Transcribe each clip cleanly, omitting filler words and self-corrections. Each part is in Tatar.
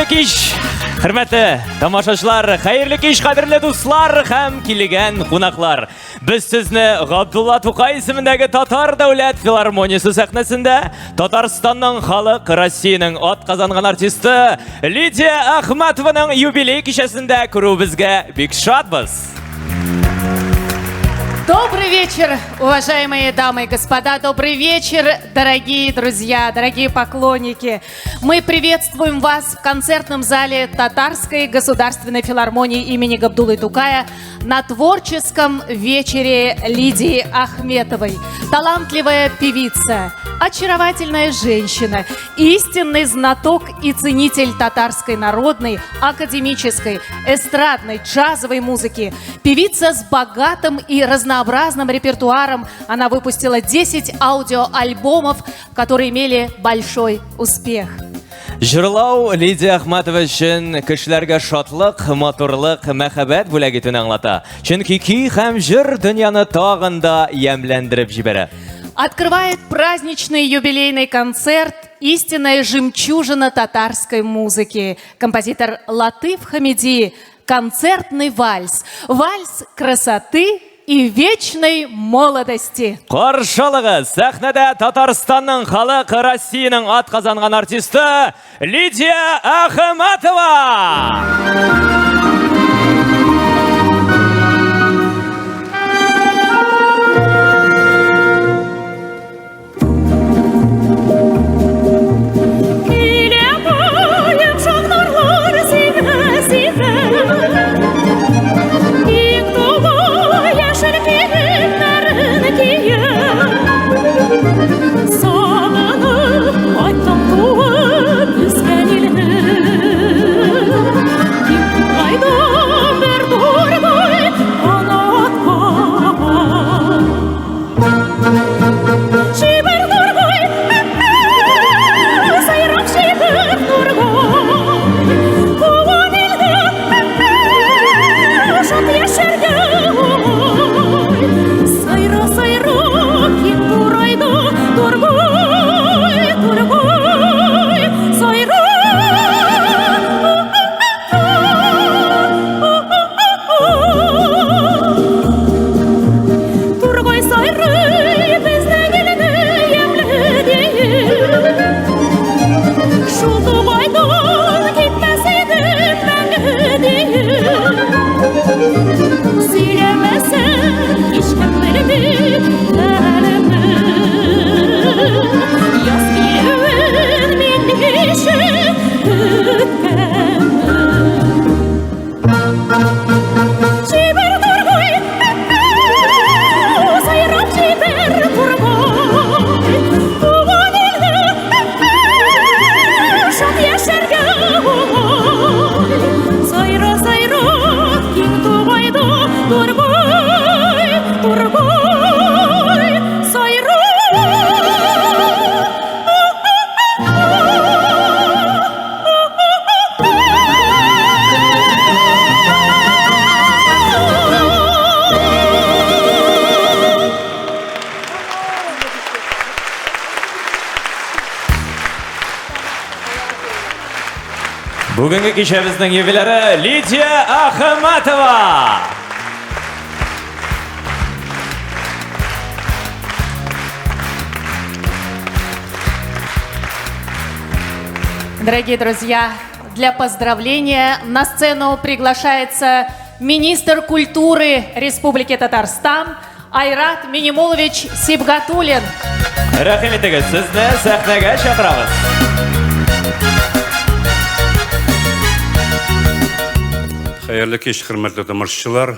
Хәерле кич, хөрмәтле тамашачылар, хәерле кич, кадерле дуслар һәм килгән кунаклар. Без сезне Габдулла Тукай исемендәге Татар дәүләт филармониясе сәхнәсендә Татарстанның халык Россиянең ат казанган артисты Лидия Ахматованың юбилей кичәсендә күрүебезгә бик шатбыз. Добрый вечер, уважаемые дамы и господа. Добрый вечер, дорогие друзья, дорогие поклонники. Мы приветствуем вас в концертном зале Татарской государственной филармонии имени Габдуллы Тукая на творческом вечере Лидии Ахметовой. Талантливая певица, очаровательная женщина, истинный знаток и ценитель татарской народной, академической, эстрадной, джазовой музыки. Певица с богатым и разнообразным репертуаром. Она выпустила 10 аудиоальбомов, которые имели большой успех. Җырлау Лидия Ахматова өчен кешеләргә шатлык, матурлык, мәхәббәт бүләк итүне аңлата. Чөнки көй һәм җыр дөньяны тагын да ямьләндереп җибәрә. Открывает праздничный юбилейный концерт «Истинная жемчужина татарской музыки». Композитор Латыф Хамиди. Концертный вальс. Вальс красоты и вечной молодости. Каршы алыгыз, сәхнәдә Татарстанның халык Россиянең ат казанган артисты Лидия Ахматова! Бүгенге кичәбезнең юбиляры Лидия Ахматова! Дорогие друзья, для поздравления на сцену приглашается министр культуры Республики Татарстан Айрат Минимулович Сибгатуллин. Рәхим итегез, сезне сәхнәгә чакырабыз. Хәерле кич, хөрмәтле тамашачылар.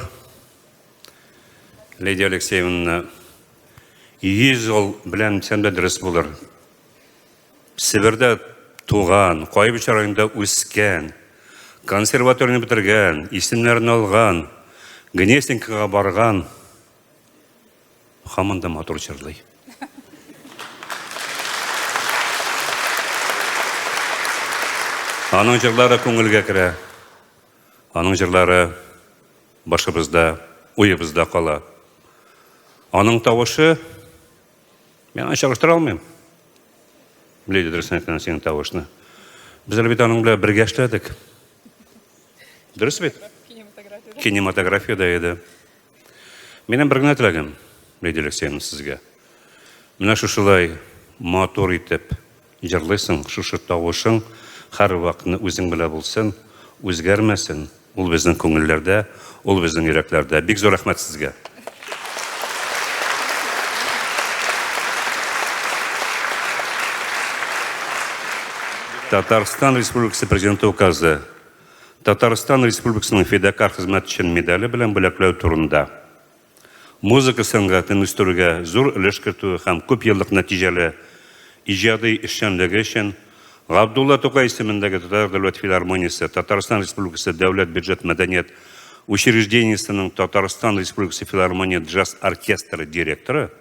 Лидия Алексеевна, 100 ел белән дисәм дә дөрес булыр. Себердә туган, Кайбыч районында үскән, консерваторияне бетергән, исемнәрен алган, Гнесинкага барган, һаман да матур җырлый. Аның җырлары күңелгә керә. Аның җырлары башыбызда, уебызда кала. Аның тавышы мин аны чагыштыра алмыйм. Леди дөресен әйткән синең тавышны. Без әле бит аның белән бергә эшләдек. Дөрес бит? Кинематографиядә иде. Минем бер генә теләгем, Лидия Алексеевна, сезгә. Менә шушылай матур итеп җырлыйсың, шушы тавышың һәрвакытны үзең белән булсын, үзгәрмәсен. Ул безнең күңелләрдә, ул безнең йөрәкләрдә. Бик зур рәхмәт сезгә. Татарстан Республикасы Президенты указы Татарстан Республикасының фидакарь хезмәт өчен медале белән бүләкләү турында. Музыка сәнгатен үстерүгә зур өлеш кертүе һәм күп еллык нәтиҗәле иҗади эшчәнлеге өчен Габдулла Тукай исемендәге Татар дәүләт филармониясе Татарстан Республикасы дәүләт бюджет мәдәният учреждениесенең Татарстан Республикасы филармония джаз оркестры директоры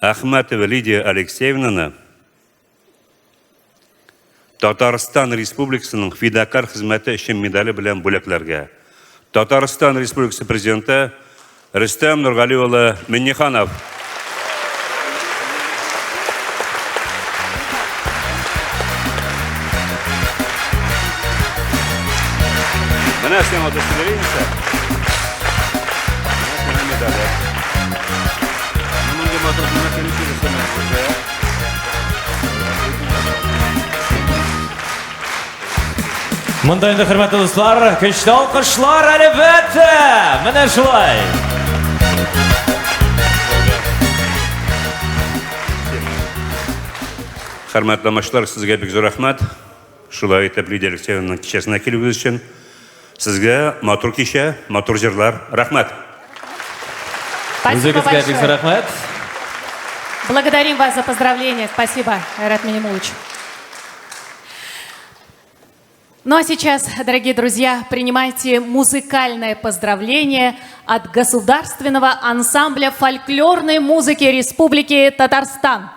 Әхмәтова Лидия Алексеевнаны Татарстан Республикасының фидакарь хезмәте өчен медале белән бүләкләргә. Татарстан Республикасы Президенты Рөстәм Нургали улы Минниханов. Менә сиңа удостоверение. Менә сиңа медале. Мондый матур бүләк Монда инде, хөрмәтле дуслар, көчле алкышлар, әлбәттә! Менә шулай. Хөрмәтле тамашачылар, сезгә бик зур рәхмәт. Шулай итеп, Лидия Алексеевнаның кичәсенә килүегез өчен. Сезгә матур кичә, матур җырлар. Рәхмәт. Спасибо Үзегезгә бик зур большое. рәхмәт. Благодарим вас за поздравления. Спасибо, Айрат Минимулович. Ну а сейчас, дорогие друзья, принимайте музыкальное поздравление от Государственного ансамбля фольклорной музыки Республики Татарстан.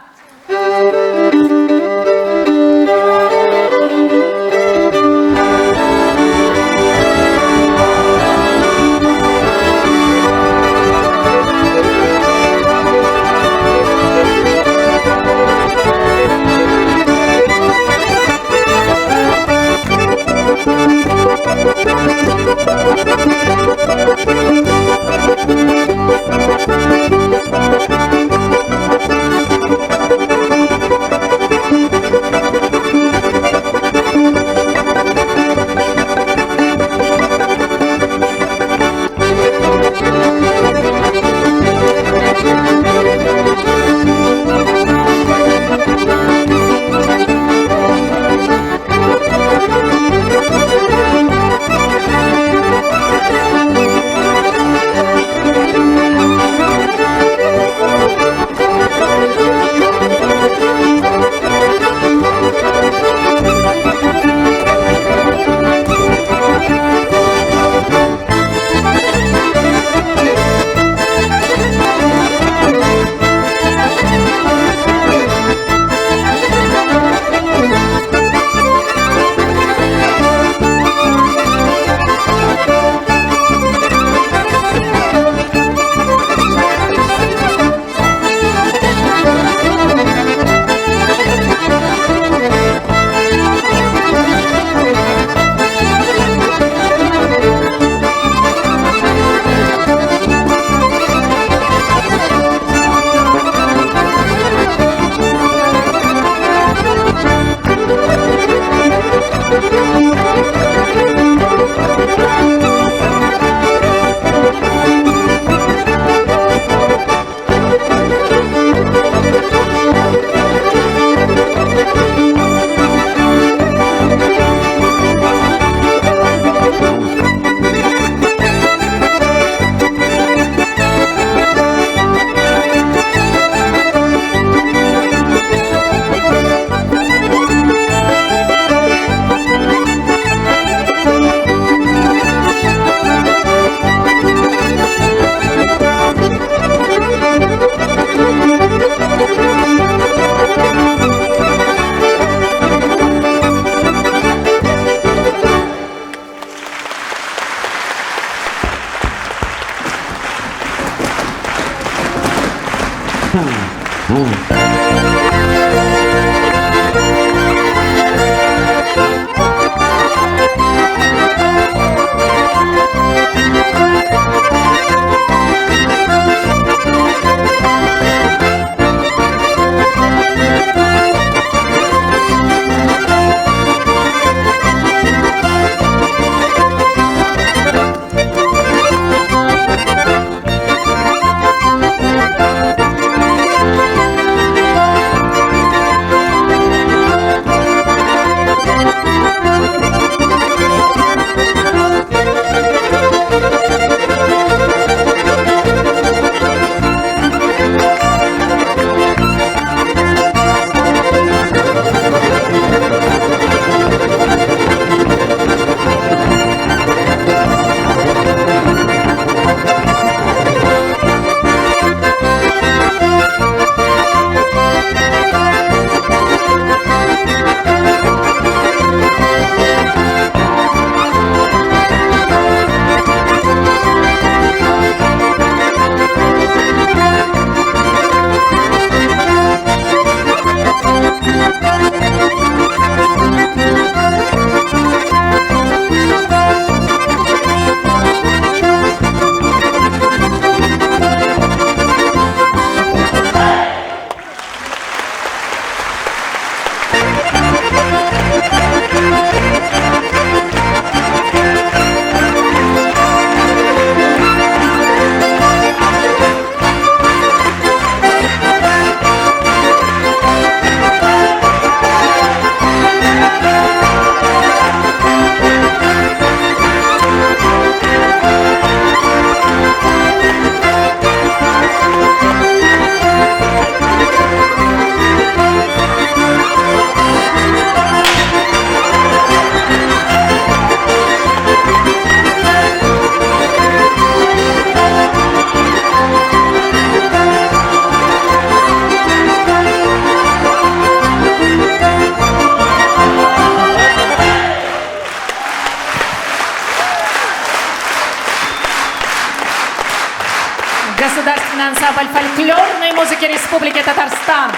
ансамбль фольклорной музыки Республики Татарстан.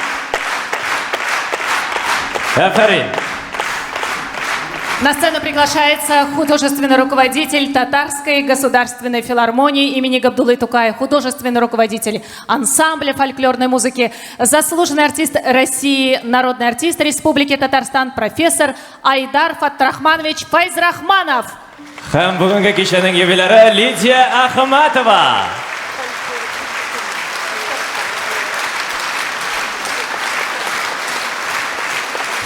Афәрин! На сцену приглашается художественный руководитель Татарской государственной филармонии имени Габдуллы Тукая, художественный руководитель ансамбля фольклорной музыки, заслуженный артист России, народный артист Республики Татарстан, профессор Айдар Фаттрахманович Файзрахманов. Һәм бүгенге кичәнең юбиляры Лидия Ахматова.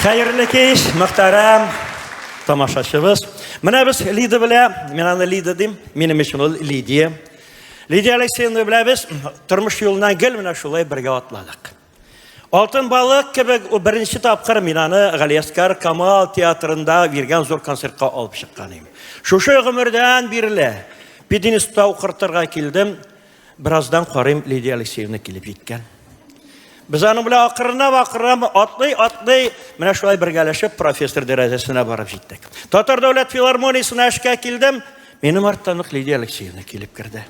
Хәерле кич, мөхтәрәм тамашачыбыз. Менә без Лида белән, мин аны Лида дим, минем өчен ул Лидия. Лидия Алексеевна белән без тормыш юлыннан гел менә шулай бергә атладык. Алтын балык кебек ул беренче тапкыр мин аны Галиәскар Камал театрында биргән зур концертка алып чыккан идем. Шушы гомердән бирле пединститутта укыртырга килдем. Бераздан карыйм, Лидия Алексеевна килеп җиткән. Без аның белән акрынлап акрынлап атлый-атлый менә шулай бергәләшеп профессор дәрәҗәсенә барып җиттек. Татар дәүләт филармониясенә эшкә килдем. Минем арттан ук Лидия Алексеевна килеп керде.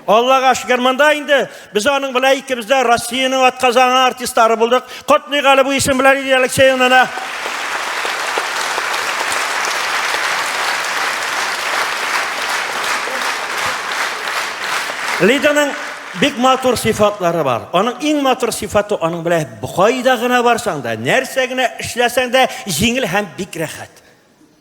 Аллага шөкер, монда инде без аның белән икебез дә Россиянең атказанган артистлары булдык. Котлыйк әле бу исем белән Лидия Алексеевнаны. Лиданың бик матур сыйфатлары бар. Аның иң матур сыйфаты аның белән кайда гына барсаң да, нәрсә генә эшләсәң дә җиңел һәм бик рәхәт.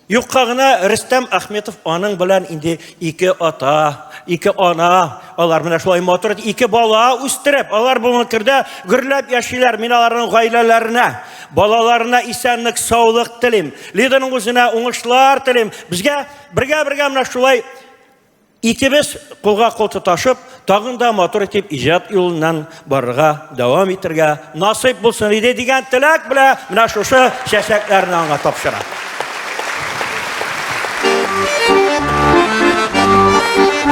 Юкка гына Рөстәм Ахметов аның белән инде ике ата, ике ана, алар менә шулай матур ике бала үстереп, алар бүгенге көндә гөрләп яшиләр. Мин аларның гаиләләренә, балаларына исәнлек, саулык телим. Лиданың үзенә уңышлар телим. Безгә бергә-бергә менә шулай Икебез кулга кул тоташып, тагын да матур итеп иҗат юлыннан барырга дәвам итәргә насыйп булсын иде дигән теләк белән менә шушы чәчәкләрне аңа тапшырам.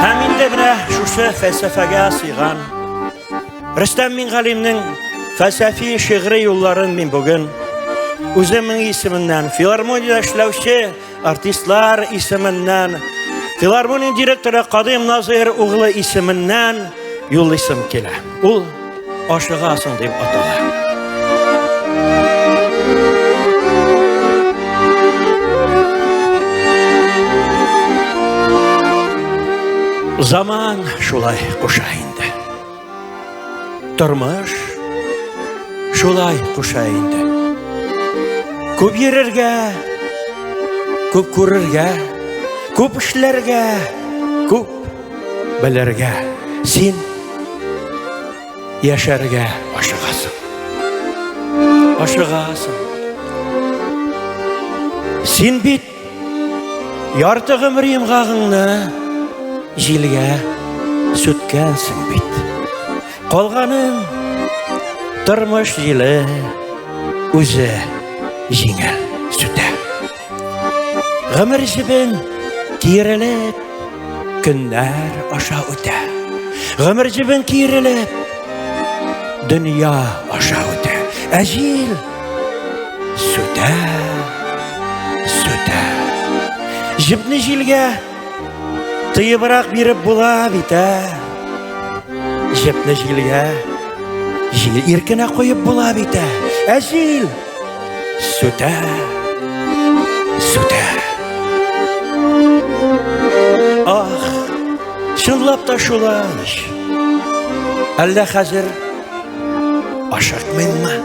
Һәм инде менә шушы фәлсәфәгә сыйган Рөстәм Мингалимнең фәлсәфи шигъри юлларын мин бүген үземнең исеменнән филармониядә эшләүче Артистлар исеменнән, филармония директоры Кадыйм Назыйр углы исеменнән юллыйсым килә. Ул ашыгасың дип атала. Заман шулай куша инде. Тормыш шулай куша инде. Күп йөрергә, күп күрергә, күп эшләргә, күп белергә. Син яшәргә ашыгасың. Ашыгасың. Син бит Ярты гомер йомгагыңны җилгә сүткәнсең бит. Калганын тормыш җиле үзе җиңел сүтә. Гомер җебен киерелеп көннәр аша үтә. Гомер җебен киерелеп дөнья аша үтә. Ә җил Сүтә, сүтә. Җепне җилгә тыебрак биреп була бит, ә. Җепне җилгә җил иркенә куеп була бит, ә. Ә җил сүтә, сүтә. Ах, чынлап та шулай ич. Әллә хәзер Ашыкмыйммы?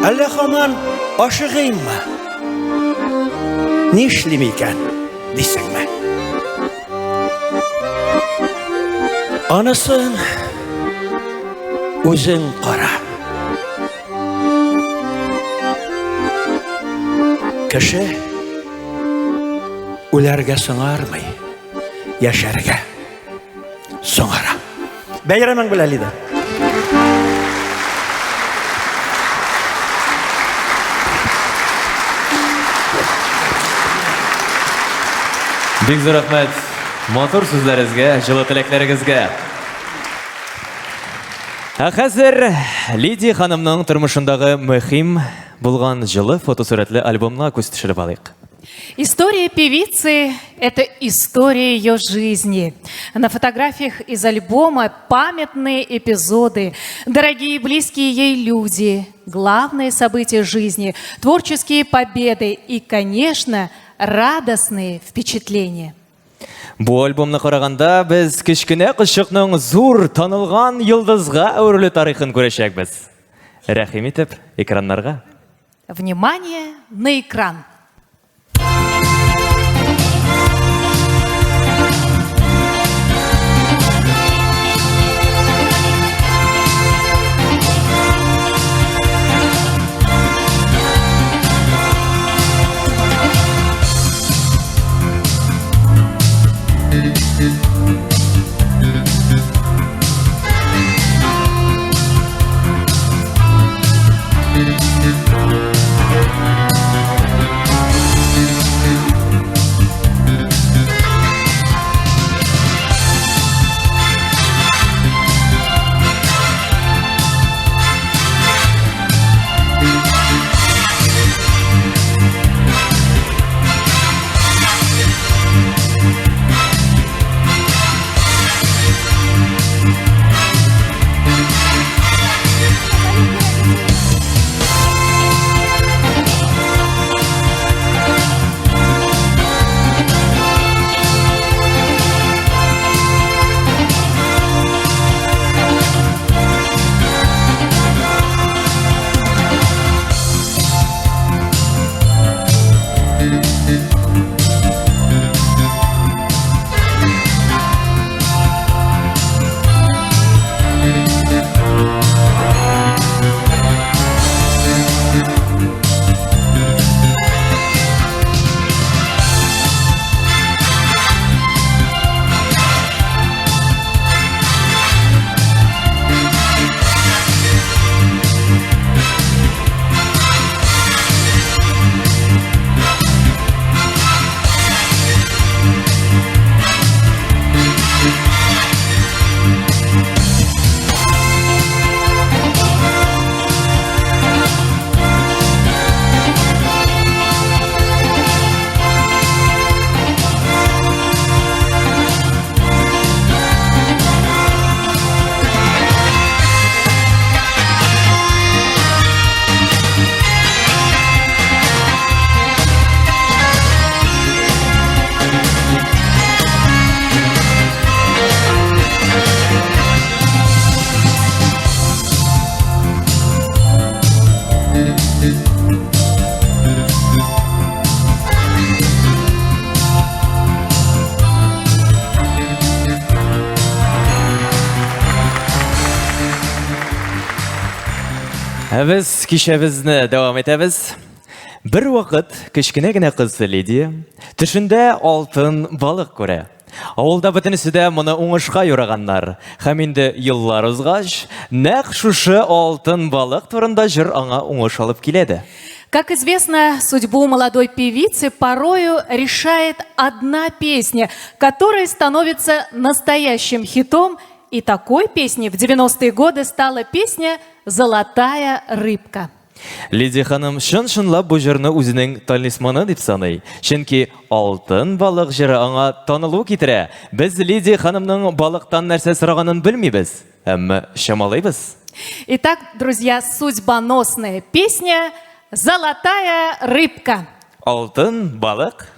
Әллә һаман ашыгыйммы? Нишлим икән, дисеңме? Анысын үзең кара. Кеше үләргә соңармый, яшәргә. Соңара. Бәйрәмең белән, Лида. Бик зур рәхмәт матур сүзләрегезгә, җылы теләкләрегезгә. Ә хәзер Лидия ханымның тормышындагы мөһим булган җылы фотосурәтле альбомга күз төшереп алыйк. История певицы – это история ее жизни. На фотографиях из альбома памятные эпизоды, дорогие и близкие ей люди, главные события жизни, творческие победы и, конечно, радостные впечатления. Бу альбомны караганда без кечкенә кызчыкның зур танылган йолдызга әверелү тарихын күрәчәкбез. Рәхим итеп, экраннарга. Внимание на экран! Ә без кичәбезне дәвам итәбез. Бер вакыт кечкенә генә кыз Лидия төшендә алтын балык күрә. Авылда бөтенесе дә моны уңышка юраганнар. Һәм инде еллар узгач, нәкъ шушы алтын балык турында җыр аңа уңыш алып килә дә. Как известно, судьбу молодой певицы порою решает одна песня, которая становится настоящим хитом. И такой песней в 90-е годы стала песня «Золотая рыбка». Лидия ханым чын-чынлап бу җырны үзенең талисманы дип саный. Чөнки алтын балык җыры аңа танылу китерә. Без Лидия ханымның балыктан нәрсә сораганын белмибез, әмма чамалыйбыз. Итак, друзья, судьбоносная песня «Золотая рыбка». Алтын балык.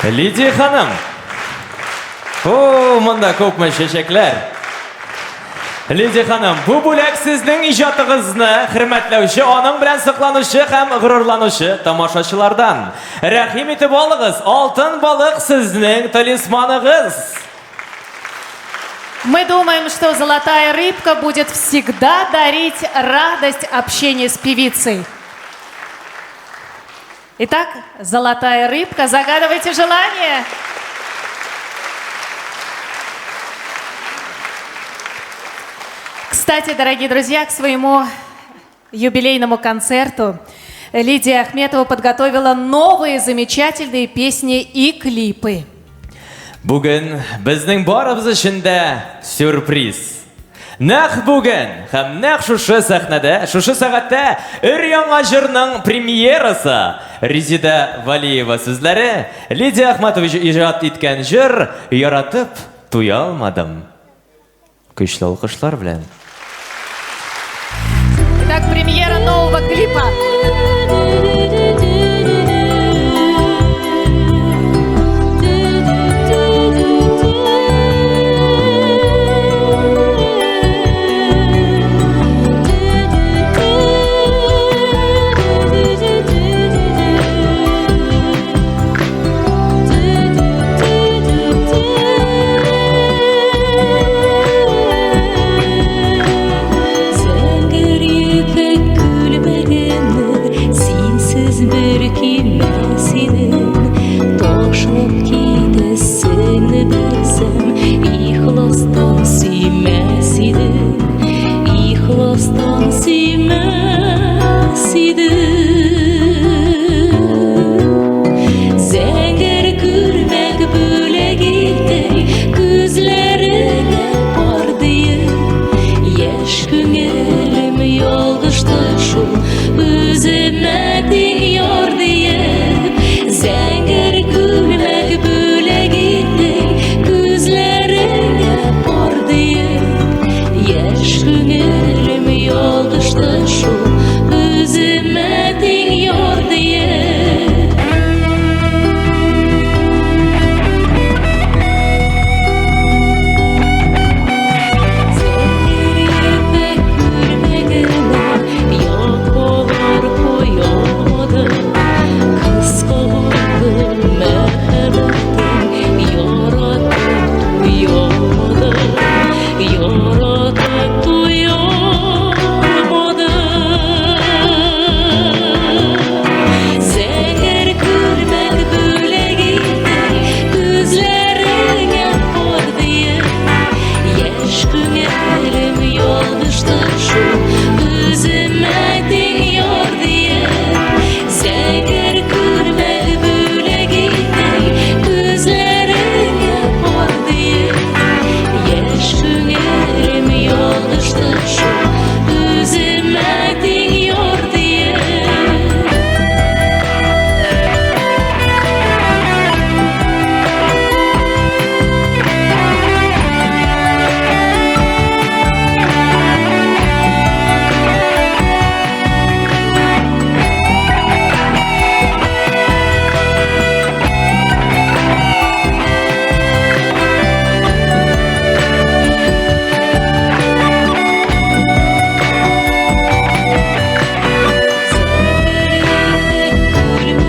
Лидия ханым. О, монда күпме чәчәкләр. Лидия ханым, бу бүләк сезнең иҗатыгызны хөрмәтләүче, аның белән сокланучы һәм горурланучы тамашачылардан. Рәхим итеп алыгыз, алтын балык сезнең талисманыгыз. Мы думаем, что золотая рыбка будет всегда дарить радость общения с певицей. Итак, золотая рыбка, загадывайте желание. Кстати, дорогие друзья, к своему юбилейному концерту Лидия Ахметова подготовила новые замечательные песни и клипы. Бүген безнең барыбыз өчен дә сюрприз. Нәкъ бүген һәм нәкъ шушы сәхнәдә, шушы сәгатьтә өр-яңа җырның премьерасы Резеда Валиева сүзләре, Лидия Ахматова иҗат иткән җыр Яратып туя алмадым. Көчле алкышлар белән. Итак, премьера нового клипа. Зәңгәр ефәк күлмәгеңне синсез бер кимәс идем. Ташлап китәсеңне белсәм, ихластан сөймәс идем. Ихластан сөймәс идем. Зәңгәр күлмәк бүләк иттең, күзләреңә пар диеп. Яшь күңелем ялгышты шул, үземә тиң яр диеп. Зәңгәр күлмәк бүләк иттең, күзләреңә пар диеп. Яшь күңелем ялгышты шул, үземә тиң яр диеп. Зәңгәр ефәк күлмәгемә якалар куя алмадым. Кыска булды мәхәббәтем, яратып туя алмадым, яратып туя алмадым. Зәңгәр күлмәк бүләк иттең, күзләреңә пар диеп. Яшь күңелем ялгышты шул, үземә тиң яр диеп. Зәңгәр күлмәк бүләк иттең, күзләреңә пар диеп. Яшь күңелем ялгышты шул, үземә тиң яр диеп. Зәңгәр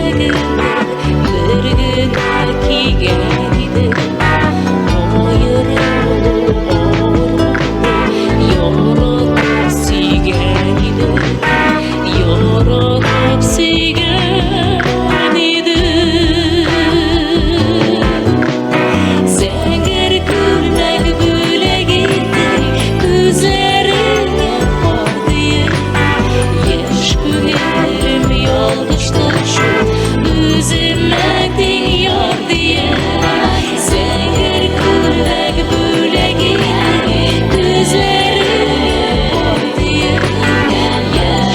ефәк күлмәгеңне бер генә кигән идем. Аерылу авыр булды, яратып сөйгән идем, яратып сөйгән идем. Зәңгәр күлмәк бүләк иттең, күзләреңә пар диеп. Яшь күңелем ялгышты шул, үземә тиң яр диеп. Зәңгәр күлмәк бүләк иттең, күзләреңә пар диеп. Яшь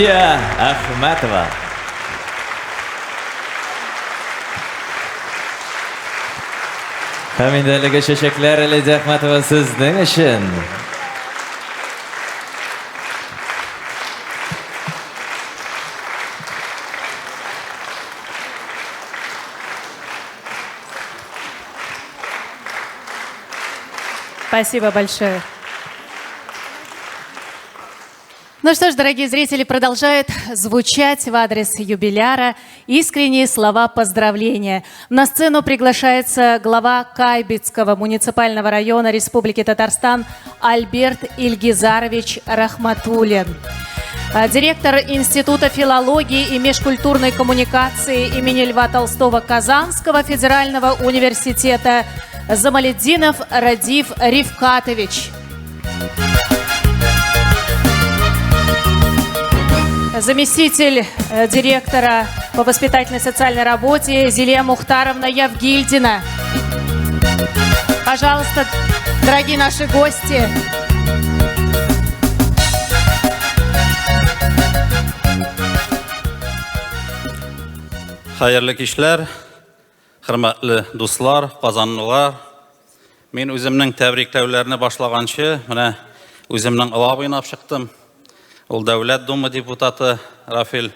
Лидия Әхмәтова. Һәм инде әлеге чәчәкләр Лидия Әхмәтова сезнең өчен. Спасибо большое. Ну что ж, дорогие зрители, продолжают звучать в адрес юбиляра искренние слова поздравления. На сцену приглашается глава Кайбицкого муниципального района Республики Татарстан Альберт Ильгизарович Рахматуллин. Директор Института филологии и межкультурной коммуникации имени Льва Толстого Казанского федерального университета Замалетдинов Радиф Рифкатович. Заместитель директора по воспитательной социальной работе Зилия Мухтаровна Явгильдина. Пожалуйста, дорогие наши гости. Хәерле кичләр, хөрмәтле дуслар, казанлылар. Мин үземнең тәбрикләүләрне башлаганчы, менә үземнең олы абыйны алып чыктым. Ул Дәүләт Дума депутаты Рафил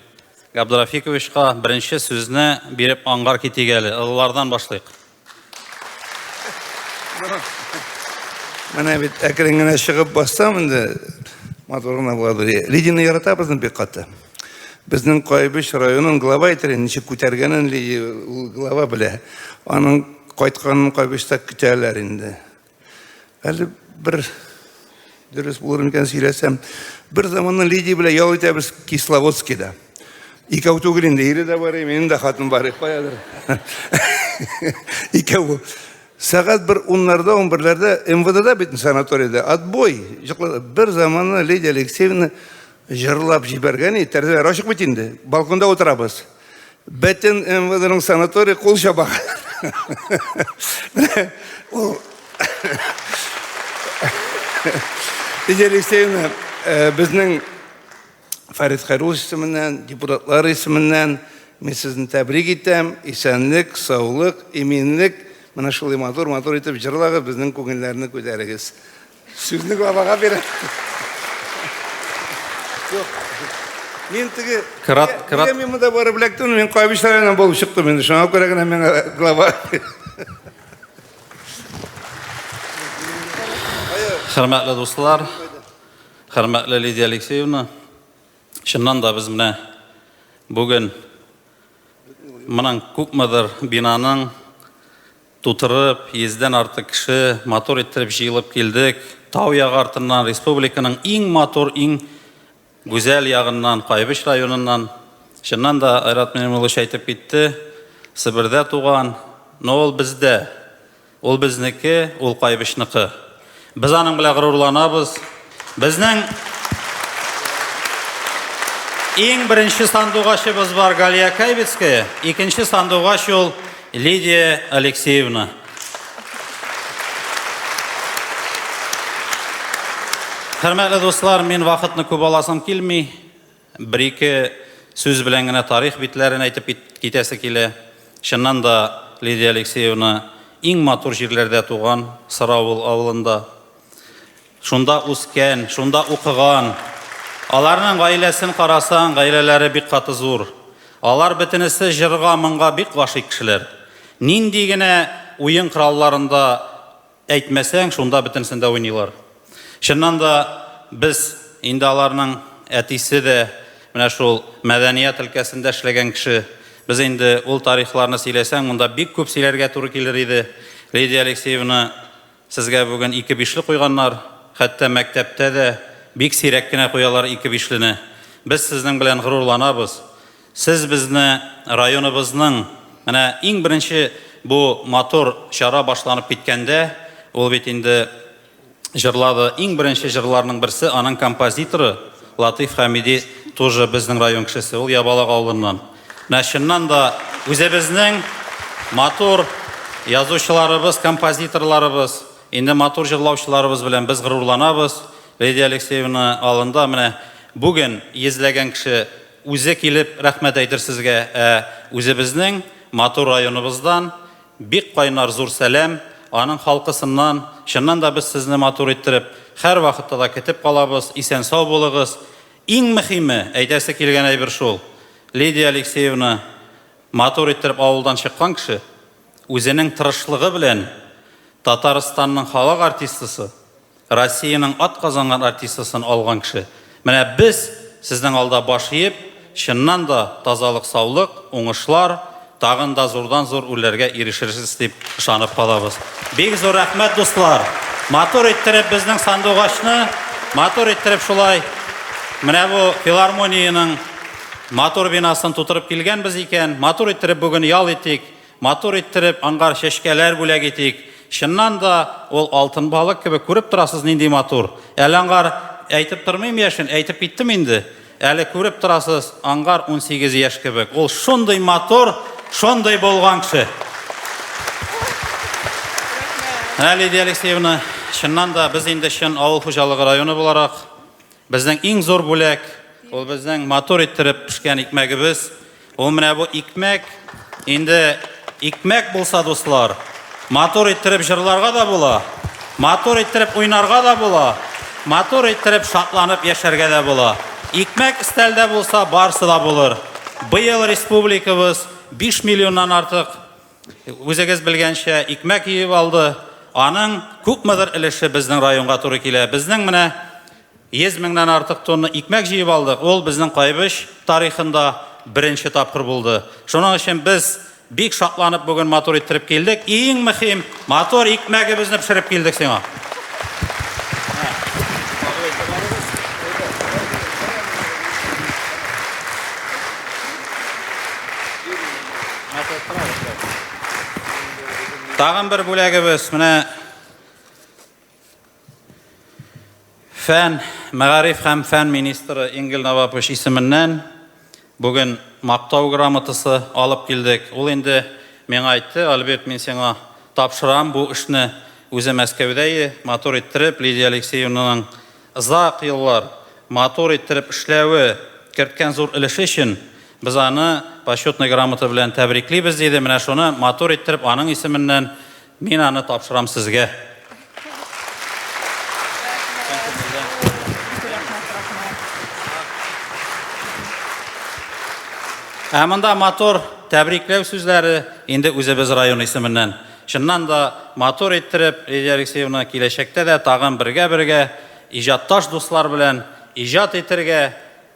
Габдрафиковичка беренче сүзне биреп аңгар китик әле. Олылардан башлыйк. Менә бит әкрен генә чыгып бассам инде матур гына буладыр. Лидияне яратабыз бик каты. Безнең Кайбыч районын глава итеп ничек күтәргәнен Лидия ул глава белә. Аның кайтканын Кайбычта көтәләр инде. Әле бер дөрес булыр микән сөйләсәм, бер заманны Лидия белән ял итәбез Кисловодскида. Икәү түгел инде, ире дә бар, минем дә хатын бар, каядыр. Икәү. Сәгать бер уннарда, 11ләрдә МВДда бит санаторийда отбой. Бер заманны Лидия Алексеевна җырлап җибәргән, тәрәзәләр ачык бит инде, балконда утырабыз. Бөтен МВДның санаторий кул чаба. Ул Лидия Алексеевна, безнең Фәрит Хәйруллович исеменнән, депутатлар исеменнән мин сезне тәбрик итәм. Исәнлек, саулык, иминлек. Менә шулай матур-матур итеп җырлагыз, безнең күңелләрне күтәрегез. Сүзне главага бирәм. Юк. Мин теге Крат, крат. Мин монда барып эләктем, мин Кайбыч районыннан булып чыктым инде. Шуңа күрә генә миңа глава. Хөрмәтле дуслар, хөрмәтле Лидия Алексеевна, чыннан да без менә бүген моның күпмедер бинаның тутырып, йөздән артык кеше матур иттереп җыелып килдек. Тау ягы артыннан республиканың иң матур, иң гүзәл ягыннан, Кайбыч районыннан. Чыннан да Айрат Минемуллович әйтеп китте, Себердә туган, но ул бездә. Ул безнеке, ул Кайбычныкы. Без аның белән горурланабыз. Безнең иң беренче сандугачыбыз бар Галия Кайбицкая, икенче сандугач ул Лидия Алексеевна. Хөрмәтле дуслар, мин вакытны күп аласым килми. Бер-ике сүз белән генә тарих битләрен әйтеп китәсе килә. Чыннан да, Лидия Алексеевна иң матур җирләрдә туган, Сыравыл авылында. Шунда үскән, шунда укыган. Аларның гаиләсен карасаң, гаиләләре бик каты зур. Алар бөтенесе җырга, моңга бик гашыйк кешеләр. Нинди генә уен коралларында әйтмәсәң, шунда бөтенесен дә уйныйлар. Чыннан да, без инде аларның әтисе дә менә шул мәдәният өлкәсендә эшләгән кеше. Без инде ул тарихларны сөйләсәң, монда бик күп сөйләргә туры килер иде. Лидия Алексеевна, сезгә бүген ике бишле куйганнар. Хәтта мәктәптә дә бик сирәк кенә куялар ике бишлене. Без сезнең белән горурланабыз. Сез безне районыбызның менә иң беренче бу матур чара башланып киткәндә, ул бит инде җырлады. Иң беренче җырларның берсе, аның композиторы Латыйф Хәмиди тоже безнең район кешесе, ул Ябалак авылыннан. Менә чыннан да үзебезнең матур язучыларыбыз, композиторларыбыз, инде матур җырлаучыларыбыз белән без горурланабыз. Лидия Алексеевна алында менә Бүген йөзләгән кеше үзе килеп рәхмәт әйтер сезгә, ә үзебезнең матур районыбыздан бик кайнар зур сәлам, аның халкысыннан. Чыннан да без сезне матур иттереп, һәрвакытта да көтеп калабыз, исән-сау булыгыз. Иң мөхиме, әйтәсе килгән әйбер шул, Лидия Алексеевна матур иттереп авылдан чыккан кеше, үзенең тырышлыгы белән Татарстанның халык артистысы, Россиянең атказанган артистасын алган кеше. Менә без сезнең алда баш иеп, чыннан да тазалык-саулык, уңышлар, тагын да зурдан-зур үрләргә ирешерсез дип ышанып калабыз. Бик зур рәхмәт, дуслар! Матур иттереп безнең сандугачны, матур иттереп шулай менә бу филармониянең матур бинасын тутырып килгәнбез икән, матур иттереп бүген ял итик, Матур иттереп аңгар чәчкәләр бүләк итик. Чыннан да, ул алтын балык кебек күреп торасыз нинди матур. Әле аңгар әйтеп тормыйм яшен, әйтеп киттем инде. Әле күреп торасыз, аңгар 18 яшь кебек. Ул шундый матур, шундый булган кеше. Менә Лидия Алексеевна, чыннан да без инде чын авыл хуҗалыгы районы буларак, Безнең иң зур бүләк, ул безнең матур иттереп пешкән икмәгебез. Ул менә бу икмәк, инде икмәк булса, дуслар, матур иттереп җырларга да була, матур иттереп уйнарга да була, матур иттереп шатланып яшәргә дә була. Икмәк өстәлдә булса, барсы да булыр. Быел республикабыз 5 миллионнан артык Үзегез белгәнчә, икмәк иеп алды. Аның күпмедер өлеше безнең районга туры килә. Безнең менә 100 меңнән артык тонна икмәк җыеп алдык. Ул безнең Кайбыч тарихында беренче тапкыр булды. Шуның өчен без бик шатланып бүген матур иттереп килдек. Иң мөһим, матур икмәгебезне пешереп килдек сиңа. Тагын бер бүләгебез менә фән, мәгариф һәм фән министры Ингел Навапович исеменнән бүген мактау грамотасы алып килдек. Ул инде миңа әйтте, Альберт, мин сиңа тапшырам бу эшне. Үзе Мәскәүдә, матур иттереп Лидия Алексеевнаның Озак еллар матур иттереп эшләве, керткән зур өлеше өчен без аны Почетный грамота белән тәбриклибез, диде. Менә шуны матур иттереп аның исеменнән мин аны тапшырам сезгә. Ә монда матур тәбрикләү сүзләре инде үзебез район исеменнән. Чыннан да, матур иттереп, Лидия Алексеевна, киләчәктә дә тагын бергә-бергә иҗатташ дуслар белән иҗат итергә,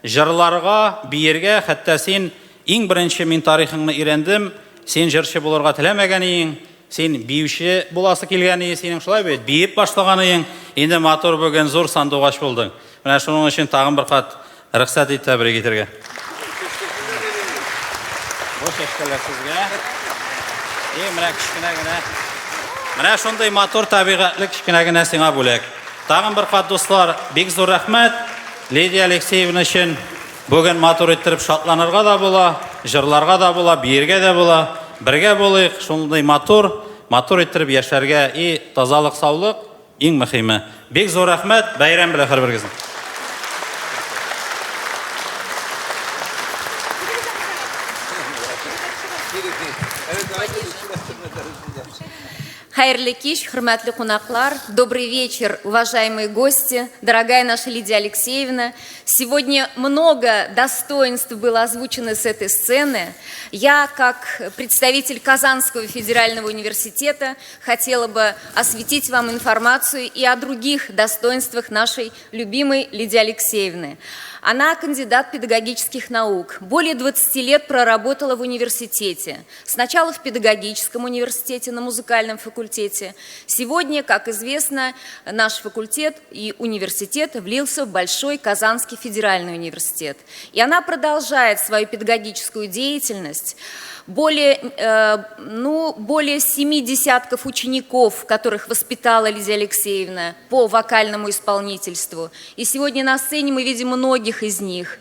җырларга, биергә, хәтта син иң беренче мин тарихыңны өйрәндем, син җырчы булырга теләмәгән иең, син биюче буласы килгән ие синең, шулай бит? Биеп башлаган иең, инде матур бүген зур сандугач булдың. Менә шуның өчен тагын бер кат рөхсәт ит тәбрик итәргә. Бу чәчкәләр сезгә. И менә кечкенә генә. Менә шундый матур табигатьле кечкенә генә сиңа бүләк. Тагын бер кат, дуслар, бик зур рәхмәт. Лидия Алексеевна өчен бүген матур иттереп шатланырга да була, җырларга да була, биергә дә була. Бергә булыйк, шундый матур, матур иттереп яшәргә и тазалык, саулык. Иң мөхиме. Бик зур рәхмәт, бәйрәм белән һәрберегезне. Хәерле кич, хөрмәтле кунаклар. Добрый вечер, уважаемые гости, дорогая наша Лидия Алексеевна. Сегодня много достоинств было озвучено с этой сцены. Я, как представитель Казанского федерального университета, хотела бы осветить вам информацию и о других достоинствах нашей любимой Лидии Алексеевны. Она кандидат педагогических наук. Более 20 лет проработала в университете. Сначала в педагогическом университете на музыкальном факультете. Сегодня, как известно, наш факультет и университет влился в Большой Казанский федеральный университет. И она продолжает свою педагогическую деятельность. Более, э, ну, более семи десятков учеников, которых воспитала Лидия Алексеевна по вокальному исполнительству. И сегодня на сцене мы видим многих из них.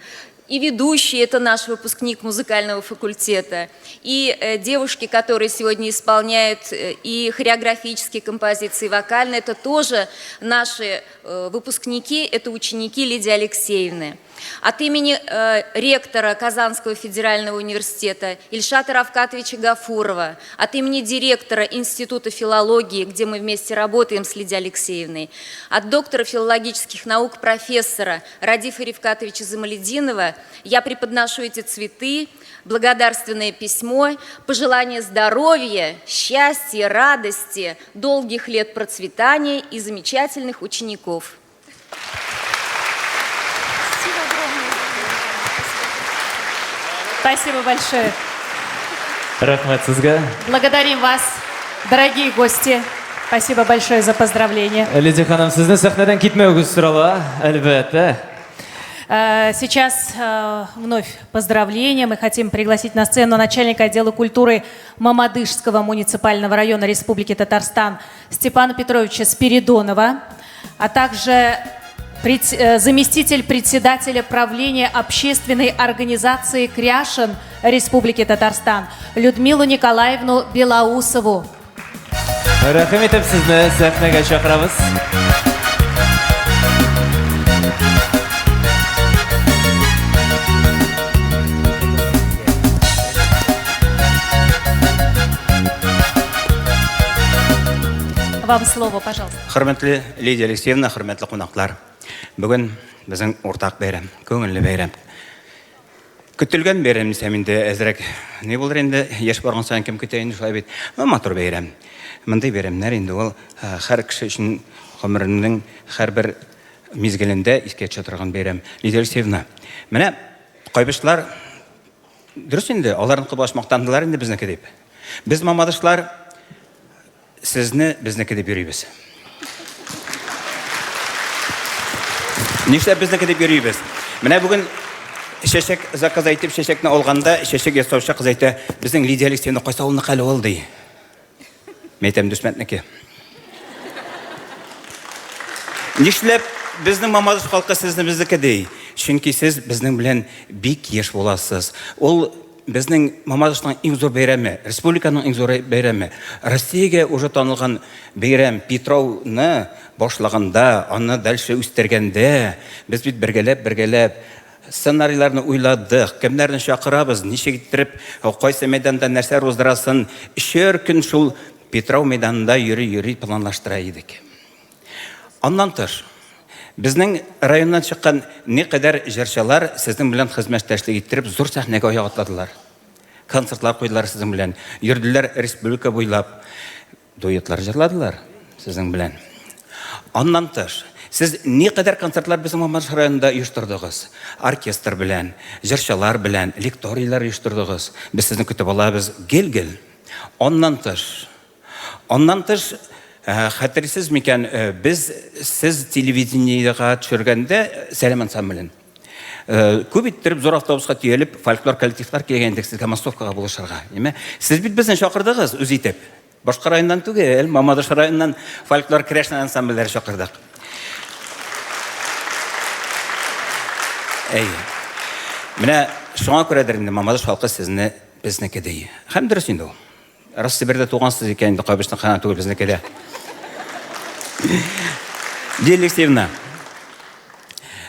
И ведущий – это наш выпускник музыкального факультета, и э, девушки, которые сегодня исполняют э, и хореографические композиции, и вокальные, это тоже наши выпускники, это ученики Лидии Алексеевны. От имени э, ректора Казанского федерального университета Ильшата Равкатовича Гафурова, от имени директора Института филологии, где мы вместе работаем с Лидией Алексеевной, от доктора филологических наук профессора Радифа Рифкатовича Замалединова я преподношу эти цветы, благодарственное письмо, пожелание здоровья, счастья, радости, долгих лет процветания и замечательных учеников. Спасибо большое. Рәхмәт сезгә. Благодарим вас, дорогие гости. Спасибо большое за поздравления. Лидия ханым, сезне сәхнәдән китмәвегез сорала, әлбәттә. Э, сейчас э, вновь поздравления. Мы хотим пригласить на сцену начальника отдела культуры Мамадышского муниципального района Республики Татарстан Степана Петровича Спиридонова, а также э, заместитель председателя правления общественной организации «Кряшин» Республики Татарстан Людмилу Николаевну Белоусову. Рәхим итеп сезне сәхнәгә чакырабыз. Вам слово, пожалуйста. Хөрмәтле Лидия Алексеевна, хөрмәтле кунаклар. Бүген безнең уртак бәйрәм, күңелле бәйрәм. Көтелгән бәйрәм дисәм инде әзрәк ни булыр инде, яшь барган саен кем көтә инде шулай бит. Ну, матур бәйрәм. Мондый бәйрәмнәр инде ул һәр кеше өчен гомеренең һәрбер мизгелендә искә төшә торган бәйрәм. Лидия Алексеевна, менә кайбычлар дөрес инде, аларныкы баш мактандылар инде безнеке дип. Без мамадышлар Сезне безнеке дип йөрибез. Нишләп безнеке дип йөрибез? Менә бүген чәчәк заказ әйтеп, чәчәкне алганда, чәчәк ясаучы кыз әйтә, безнең Лидия Алексеевна кайсы авылныкы әле ул, ди. Мин әйтәм, Дүсмәтнеке. Нишләп безнең Мамадыш халкы сезне безнеке ди? Чөнки сез безнең белән бик еш буласыз. Ул Безнең Мамадышның иң зур бәйрәме, республиканың иң зур бәйрәме, Россиягә уже танылган бәйрәм Питрауны башлаганда, аны дальше үстергәндә, без бит бергәләп-бергәләп сценарийларны уйладык, кемнәрне чакырабыз, ничек иттереп, кайсы мәйданда нәрсәләр уздырасын, өчәр көн шул Питрау мәйданында йөри-йөри планлаштыра идек. Аннан тыш, безнең районнан чыккан никадәр җырчылар сезнең белән хезмәттәшлек иттереп зур сәхнәгә аяк атладылар. Концертлар куйдылар сезнең белән, йөрделәр республика буйлап, дуэтлар җырладылар сезнең белән. Аннан тыш, сез никадәр концертлар безнең Мамадыш районында оештырдыгыз. Оркестр белән, җырчылар белән, лекторийлар оештырдыгыз. Без сезне көтеп алабыз гел-гел. Аннан тыш, Аннан тыш, хәтерсез микән, без сез телевидениегә төшергәндә Сәлам ансамблен күп иттереп зур автобуска төялеп фольклор коллективлар килгән идек сезгә массовкага булышырга. Әйме? Сез бит безне чакырдыгыз үз итеп. Башка районнан түгел, Мамадыш районыннан фольклор керәшен ансамбльләре чакырдык. Әйе. Менә шуңа күрәдер инде Мамадыш халкы сезне безнеке ди. Һәм дөрес инде ул. Рас Себердә тугансыз икән инде, Кайбычныкы гына түгел, безнеке дә. Лилия Алексеевна,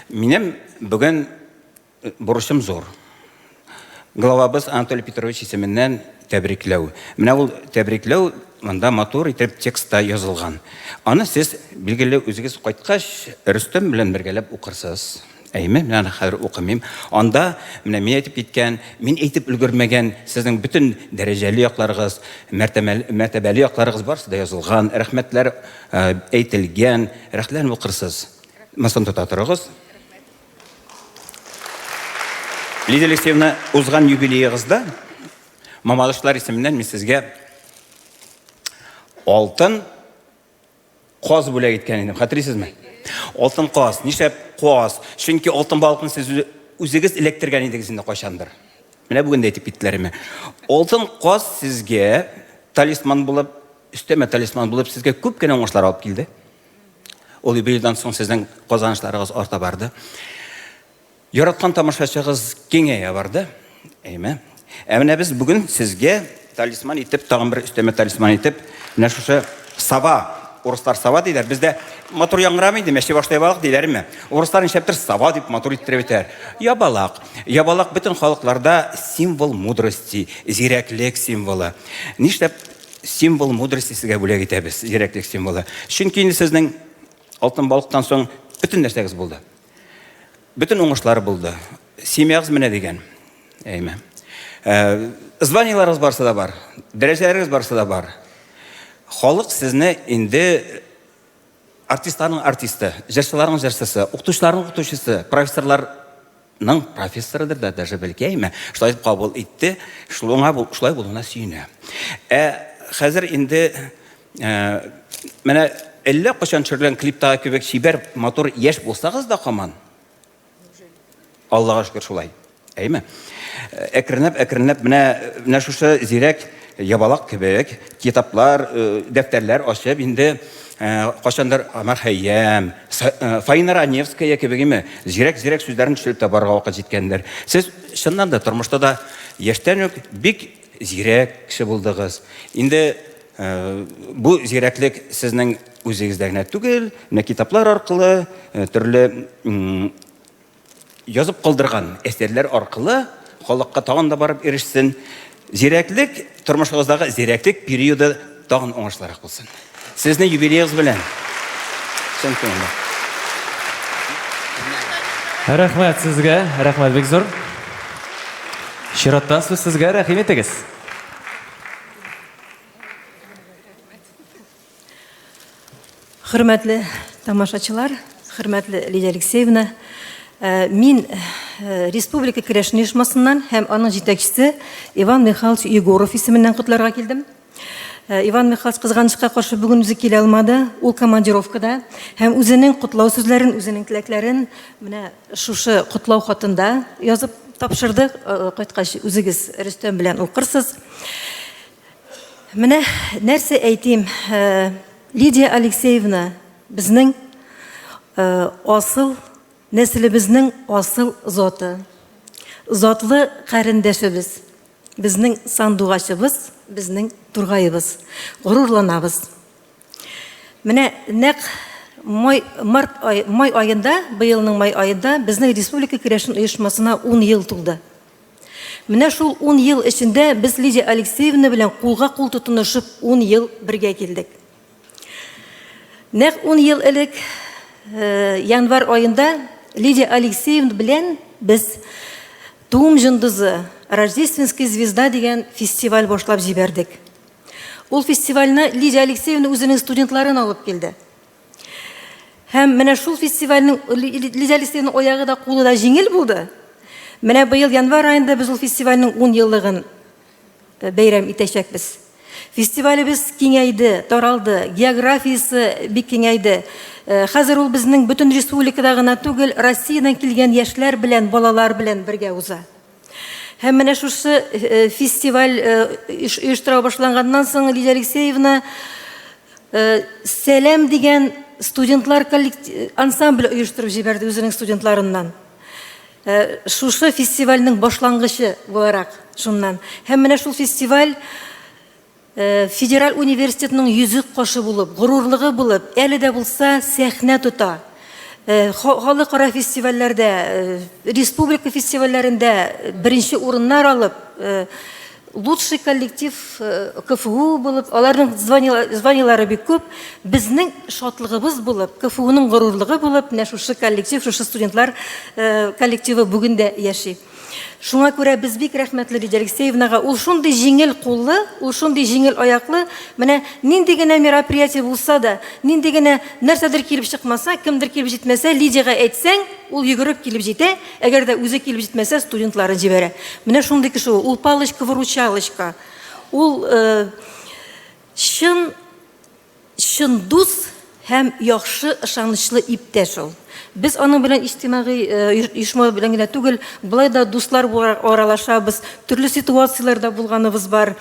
минем бүген бурычым зур. Главабыз Анатолий Петрович исеменнән тәбрикләү. Менә ул тәбрикләү монда матур итеп текстта язылган. Аны сез, билгеле, үзегез кайткач, Рөстәм белән бергәләп укырсыз. Әйме, мин аны хәзер укымыйм. Анда менә мин әйтеп киткән, мин әйтеп өлгермәгән сезнең бөтен дәрәҗәле якларыгыз, мәртәбәле якларыгыз барысы да язылган, рәхмәтләр әйтелгән. Рәхәтләнеп укырсыз. Монысын тота торыгыз. Лидия Алексеевна, узган юбилеегызда Мамадышлар исеменнән мин сезгә алтын Каз бүләк иткән идем, хәтерлисезме? Алтын каз. Нишләп каз? Чөнки алтын балыкны сез үзегез эләктергән идегез инде кайчандыр. Менә бүген дә әйтеп киттеләр име. Алтын каз сезгә талисман булып, өстәмә талисман булып сезгә күп кенә уңышлар алып килде. Ул юбилейдан соң сезнең казанышларыгыз арта барды. Яраткан тамашачыгыз киңәя барды. Әйме. Ә менә без бүген сезгә талисман итеп, тагын бер өстәмә талисман итеп, менә шушы сава Урыслар сова диләр. Бездә матур яңгырамый инде, мәче башлы ябалак диләрме? Урыслар нишләптер сова дип матур иттереп әйтәләр. Ябалак. Ябалак бөтен халыкларда символ мудрости, зирәклек символы. Нишләп символ мудрости сезгә бүләк итәбез, зирәклек символы? Чөнки инде сезнең алтын балыктан соң бөтен нәрсәгез булды. Бөтен уңышлар булды. Семьягыз менә дигән. Әйме. Э, званиеларыгыз барсы да бар. Дәрәҗәләрегез барсы да бар. Халык сезне инде артистларның артисты, җырчыларның җырчысы, укытучыларның укытучысы, профессорларның профессорыдыр да даже бәлки, әйме, шулай итеп кабул итте, шуңа шулай булуына сөенә. Ә хәзер инде э, менә әллә кайчан төшерелгән клиптагы кебек чибәр, матур яшь булсагыз да хаман, Аллага шөкер шулай. Әйме? Әкренләп, әкренләп менә менә шушы зирәк ябалак кебек китаплар, э, дәфтәрләр ачып инде э, кайчандыр Омар Хәйям, э, Фаина Раневская кебек име, зирәк-зирәк сүзләрен төшереп тә барырга вакыт җиткәндер. Сез чыннан да тормышта да яшьтән үк бик зирәк кеше булдыгыз. Инде бу зирәклек сезнең үзегездә генә түгел, менә китаплар аркылы, төрле язып калдырган әсәрләр аркылы халыкка тагын да барып ирешсен. Зирәклек, тормышыгыздагы зирәклек периоды тагын уңышлырак булсын. Сезне юбилеегыз белән. Чын күңелдән. Рәхмәт сезгә, рәхмәт бик зур. Чиратта сүз сезгә, рәхим итегез. Хөрмәтле тамашачылар, хөрмәтле Лидия Алексеевна, э, мин э, Республика керәшен оешмасыннан һәм аның җитәкчесе Иван Михайлович Егоров исеменнән котларга килдем. Э, Иван Михайлович кызганычка каршы бүген үзе килә алмады, ул командировкада һәм үзенең котлау сүзләрен, үзенең теләкләрен менә шушы котлау хатында язып тапшырды. Кайткач үзегез Рөстәм белән укырсыз. Менә нәрсә әйтим, э, Лидия Алексеевна безнең э, асыл нәселебезнең асыл заты. Затлы карендәшебез. Безнең сандугачыбыз, безнең тургаебыз. Горурланабыз. Менә нәкъ май, март ай, май аенда, быелның май аенда безнең республика керәшен оешмасына 10 ел тулды. Менә шул ун ел эчендә без Лидия Алексеевна белән кулга-кул тотынышып ун ел бергә килдек. Нәкъ ун ел элек э, январь аенда Лидия Алексеевна белән без Туым җондызы, Рождественская звезда дигән фестиваль башлап җибәрдек. Ул фестивальне Лидия Алексеевна үзенең студентларын алып килде. Һәм менә шул фестивальнең Лидия Алексеевнаның аягы да, кулы да җиңел булды. Менә быел январь аенда без ул фестивальнең 10 еллыгын э, бәйрәм итәчәкбез. Фестивалебез киңәйде, таралды, географиясе бик киңәйде. Э, хәзер ул безнең бөтен республикада гына түгел, Россиядән килгән яшьләр белән, балалар белән бергә уза. Һәм менә шушы э, фестиваль оештыра башланганнан соң Лидия Алексеевна Э, Сәлам дигән студентлар ансамбле оештырып җибәрде үзенең студентларыннан. Э, шушы фестивальнең башлангычы буларак шуннан. Һәм менә шул фестиваль э, федераль университетның йөзек кашы булып, горурлыгы булып, әле дә булса сәхнә тота. Халыкара фестивальләрдә, республика фестивальләрендә беренче урыннар алып, Лучший коллектив э, КФУ булып, аларның званиелары бик күп. Безнең шатлыгыбыз булып, КФУның горурлыгы булып, менә шушы коллектив, шушы студентлар э, коллективы бүген дә яши. Шуңа күрә без бик рәхмәтле Лидия Алексеевнага. Ул шундый җиңел куллы, ул шундый җиңел аяклы. Менә нинди генә мероприятие булса да, нинди генә нәрсәдер килеп чыкмаса, кемдер килеп җитмәсә, Лидиягә әйтсәң, ул йөгереп килеп җитә. Әгәр дә үзе килеп җитмәсә, студентларын җибәрә. Менә шундый кеше ул. Ул палочка-выручалочка. Ул э, чын чын дус һәм яхшы ышанычлы иптәш ул. Без аның белән иҗтимагый оешма белән генә түгел, болай да дуслар буларак аралашабыз, төрле ситуацияләрдә булганыбыз бар.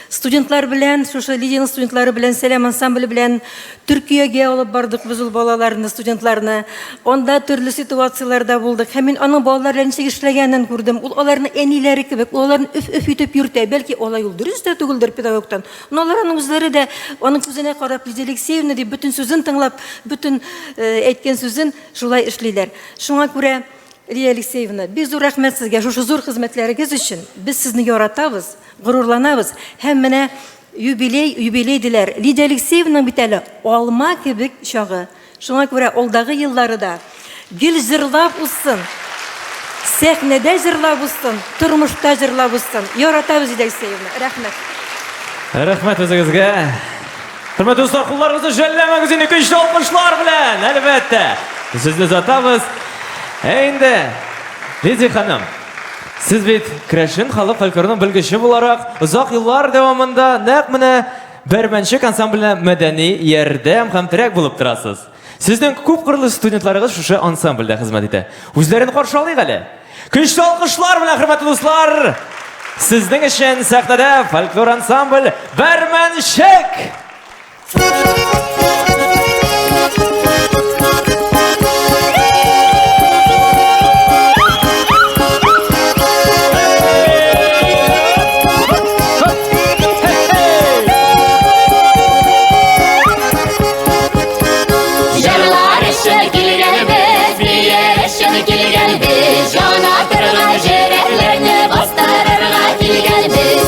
Студентлар белән, шушы Лидиянең студентлары белән, Сәлам ансамбле белән Төркиягә алып бардык без ул балаларны, студентларны. Анда төрле ситуацияләрдә булдык. Һәм мин аның балалар белән ничек эшләгәнен күрдем. Ул аларны әниләре кебек, ул аларны өф-өф итеп йөртә. Бәлки, алай ул дөрес тә түгелдер педагогтан. Но алар аның үзләре дә аның күзенә карап, Лидия Алексеевна дип, бөтен сүзен тыңлап, бөтен әйткән сүзен шулай эшлиләр. Шуңа күрә, Лидия Алексеевна, бик зур рәхмәт сезгә шушы зур хезмәтләрегез өчен. Без сезне яратабыз, горурланабыз. Һәм менә юбилей, юбилей диләр. Лидия Алексеевнаның бит әле алма кебек чагы. Шуңа күрә алдагы еллары да гел җырлап узсын. Сәхнәдә җырлап узсын, тормышта җырлап узсын. Яратабыз, Лидия Алексеевна. Рәхмәт. Рәхмәт үзегезгә. Хөрмәтле дуслар, кулларыгызны жәлләмәгез инде көчле алкышлар белән, әлбәттә. Сезне озатабыз. Ә инде, Лидия ханым, сез бит керәшен халык фольклорының белгече буларак, озак еллар дәвамында нәкъ менә Бәрмәнчек ансамбленә мәдәни ярдәм һәм терәк булып торасыз. Сезнең күпкырлы студентларыгыз шушы ансамбльдә хезмәт итә. Үзләрен каршы алыйк әле. Көчле алкышлар белән, хөрмәтле дуслар, сезнең өчен сәхнәдә фольклор ансамбль Бәрмәнчек! Җырлар өчен килгәнбез, биер өчен килгәнбез, җана торган җөрәкләрне бастырырга килгәнбез.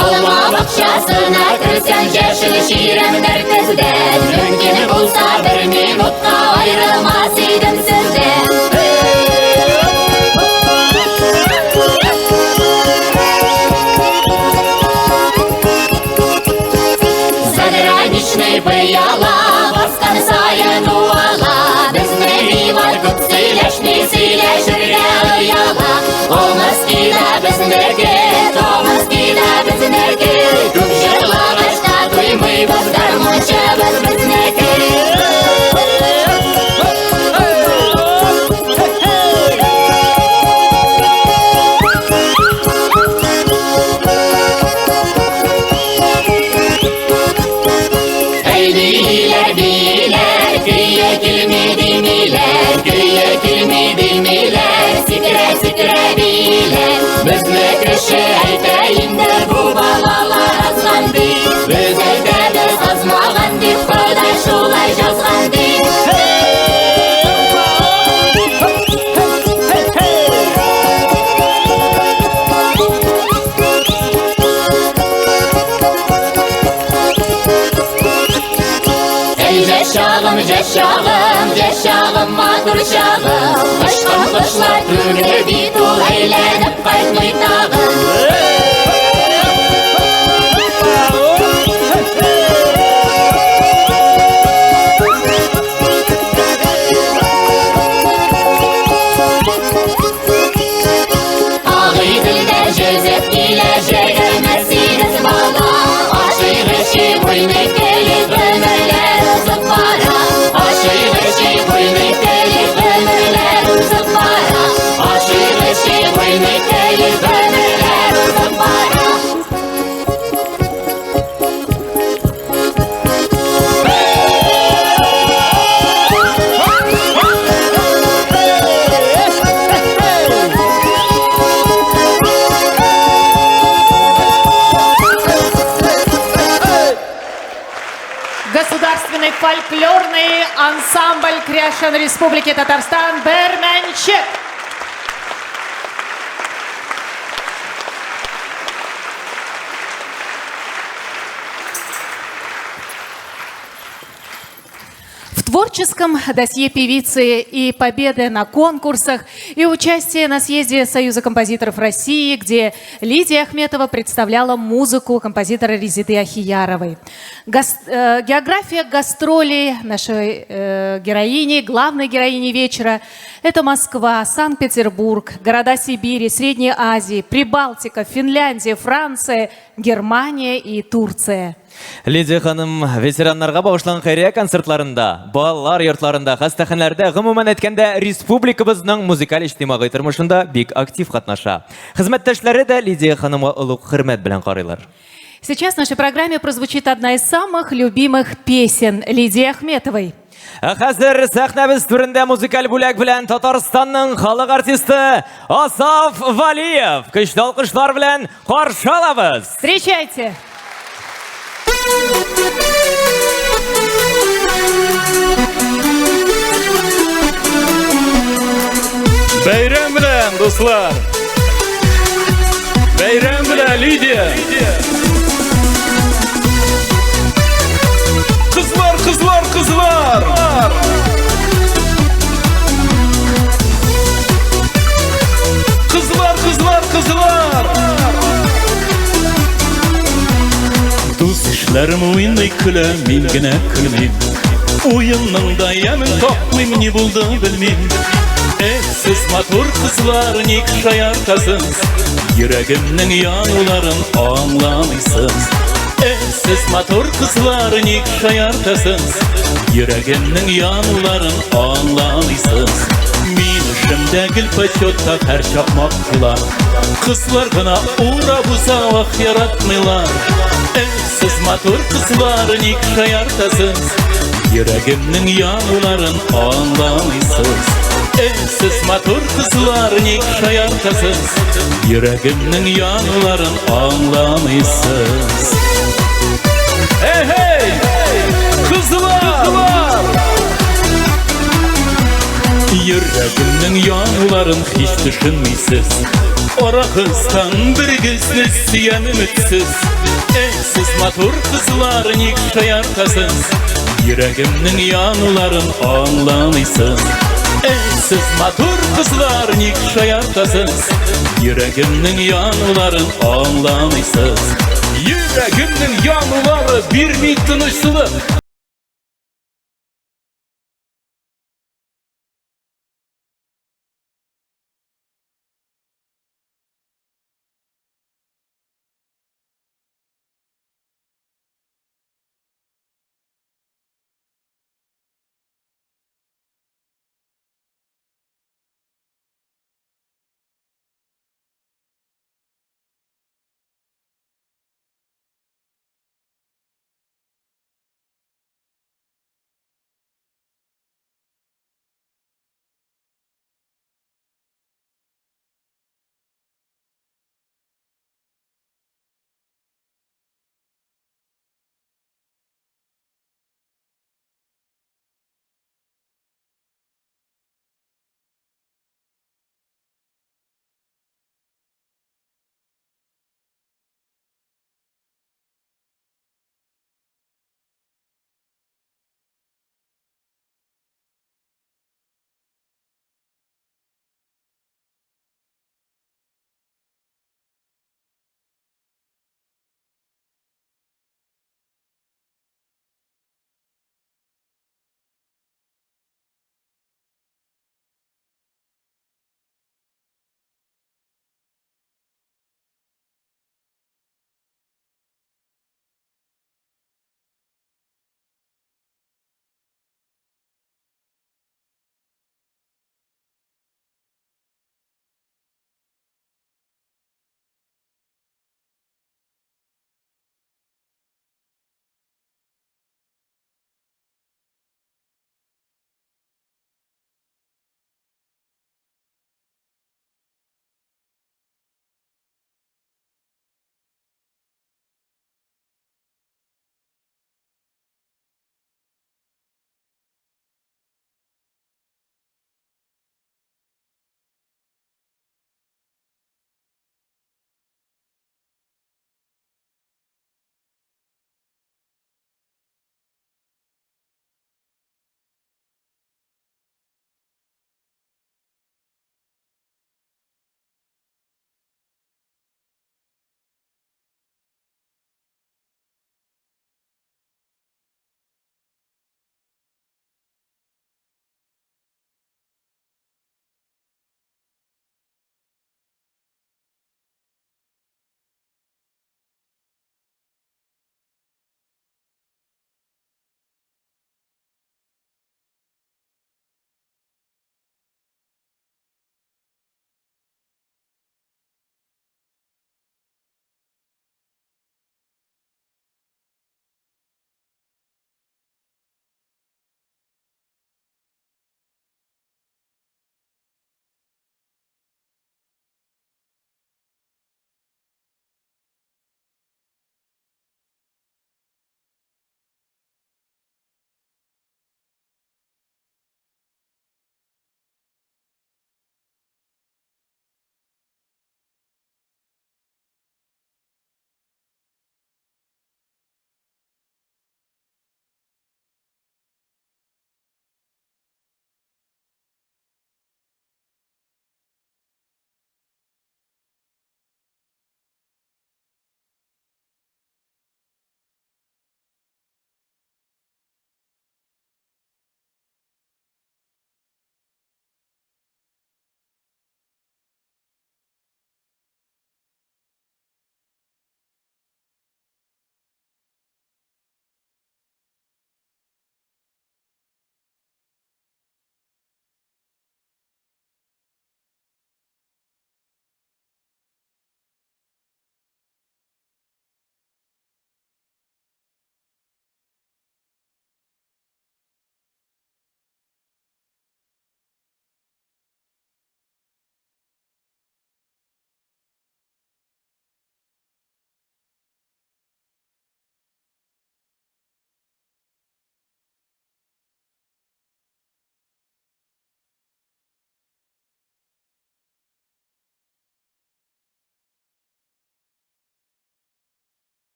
Алма бакчасына керсәң, яшел чирәмнәр тездән. Мөмкин булса бер минутка аерылмас идем сездән. Заграничный пыяла баскан саен уала. Безнең Иван күп сөйләшми, сөйләшергә ояла. Томскийда безнеке, Томскийда безнеке. Күп җырлагач та туймыйбыз, гармунчыбыз безнеке. Әй бииләр, бииләр, көе килми димиләр, көе килми димиләр, сикерә, сикерә бииләр. Безне кеше әйтә инде бу балалар азган ди. Без әйтәбез азмаган дип, Ходай шулай язган ди. Эй, яшь чагым, яшь чагым, яшь чагым, матур чагым. Очкан кошлар түгел бит ул, әйләнеп кайтмый тагын. Агыйделдә җөзеп килә 28 бала. Ашыйк, эчик, уйныйк, көлик, гомерләр узып бара. Ашыйк, эчик, уйныйк, көлик, гомерләр узып бара. Ашыйк, эчик, уйныйк, көлик, гомерләр узып бара. Государственный фольклорный ансамбль Кряшен Республики Татарстан Бәрмәнчек. В творческом досье певицы и победы на конкурсах, и участие на съезде Союза композиторов России, где Лидия Ахметова представляла музыку композитора Резиды Ахияровой. География гастролей нашей героини, главной героини вечера – это Москва, Санкт-Петербург, города Сибири, Средней Азии, Прибалтика, Финляндия, Франция, Германия и Турция. Лидия ханым ветераннарга багышланган хәйрия концертларында, балалар йортларында, хастаханәләрдә, гомумән әйткәндә, республикабызның музыкаль иҗтимагый тормышында бик актив катнаша. Хезмәттәшләре дә Лидия ханымга олуг хөрмәт белән карыйлар. Сейчас в нашей программе прозвучит одна из самых любимых песен Лидии Ахметовой. Ә хәзер сәхнәбез түрендә музыкаль бүләк белән Татарстанның халык артисты Асаф Валиев. Көчле алкышлар белән каршы алабыз. Встречайте! Бәйрәм белән, дуслар! Бәйрәм белән, Лидия! Кызлар, кызлар, кызлар! Кызлар, кызлар, кызлар! Дус ишләрем уйный көлә, мин генә көлмим. Уенның да ямен тапмыйм, ни булды белмим. Эх, сез матур кызлар, ник шаяртасыз? Йөрәгемнең януларын аңламыйсыз. Эх, сез матур кызлар, ник шаяртасыз? Йөрәгемнең януларын аңламыйсыз. Мин эшемдә гел почетта һәрчак мактыйлар. Кызлар гына урап уза, ах, яратмыйлар. Эх, сез матур кызлар, ник шаяртасыз? Йөрәгемнең януларын аңламыйсыз. Эх, сез матур кызлар, ник шаяртасыз? Йөрәгемнең януларын аңламыйсыз. Эй, эй! Кызлар! Йөрәгемнең януларын һич төшенмисез. Арагыздан берегезне сөям өметсез. Эх, сез матур кызлар, ник шаяртасыз? Йөрәгемнең януларын аңламыйсыз. Эх, сез матур кызлар, ник шаяртасыз? Йөрәгемнең януларын аңламыйсыз. Йөрәгемнең янулары бирми тынычлык.